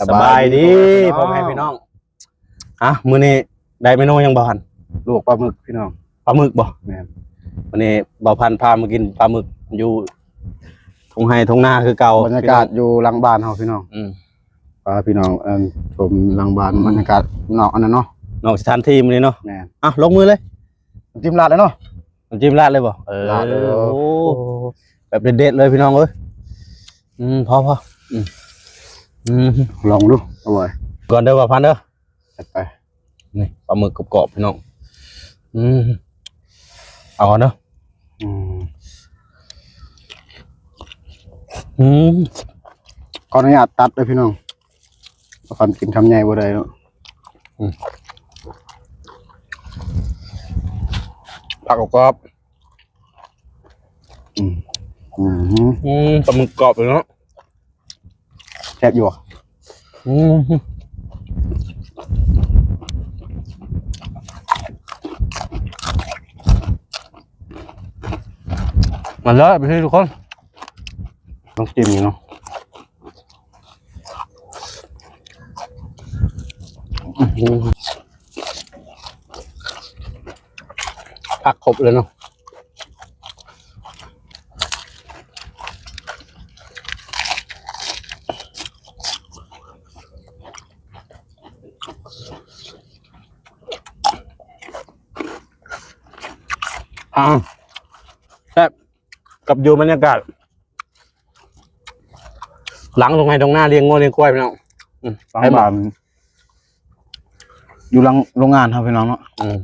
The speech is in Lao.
ສະບາຍດີ ສະບາຍດີພໍ່ແມ່ພີ່ນ້ອງ ອ່ະ ມື້ນີ້ໄດ້ເມນູຫຍັງບ່າວພັນ? ລວກປາໝຶກພີ່ນ້ອງ ປາໝຶກບໍ່? ແມ່ນ ມື້ນີ້ບ່າວພັນພາມາກິນປາໝຶກຢູ່ທົ່ງໄຮ່ທົ່ງນາຄືເກົ່າ ບັນຍາກາດຢູ່ຫຼັງບ້ານເຮົາພີ່ນ້ອງ ອືມ ພາພີ່ນ້ອງ ເອີ ຊົມຫຼັງບ້ານ ອືມ ບັນຍາກາດນອກອັນນັ້ນເນາະ ນອກສະຖານທີ່ມື້ນີ້ເນາະ ແມ່ນ ອ່ະ ລົງມືເລີຍ ນ້ຳຈິ້ມລາດເລີຍເນາະ ນ້ຳຈິ້ມລາດເລີຍບໍ່? ເອີ ລາດເລີຍ ໂອ້ ແບບເດັດໆເລີຍພີ່ນ້ອງເອີຍ ອືມ ພໍໆ ອືມ ອືມ ລອງດູ ອະລ່ອຍ ກ່ອນເດີບ່າວພັນເດີ ຈັດໄປ ນີ້ປາໝຶກກອບໆ ພີ່ນ້ອງ ອືມ ເອົາກ່ອນເດີ ອືມ ອືມ ຂໍອະນຸຍາດຕັດເດີພີ່ນ້ອງ ບ່າວພັນກິນຄຳໃຫຍ່ບໍ່ໄດ້ເນາະ ອືມ ຜັກກອບໆ ອືມ ອືມ ອືມ ປາໝຶກກອບເລີຍເນາະ ແຊບຢູ່ບໍ່? ອືມ ມາເລີຍພີ່ນ້ອງທຸກຄົນ ຕ້ອງຈິ້ມນີ້ເນາະ ອືມ ຜັກຄົບເລີຍເນາະ ອ່າ ແຊບ ກັບຢູ່ບັນຍາກາດ ຫຼັງທົ່ງໄຮ່ທົ່ງນາ ລ້ຽງງົວລ້ຽງຄວາຍ ພີ່ນ້ອງ ອືມ ຫຼັງບ້ານ ຢູ່ຫຼັງໂຮງງານເຮົາ ພີ່ນ້ອງເນາະ ອືມ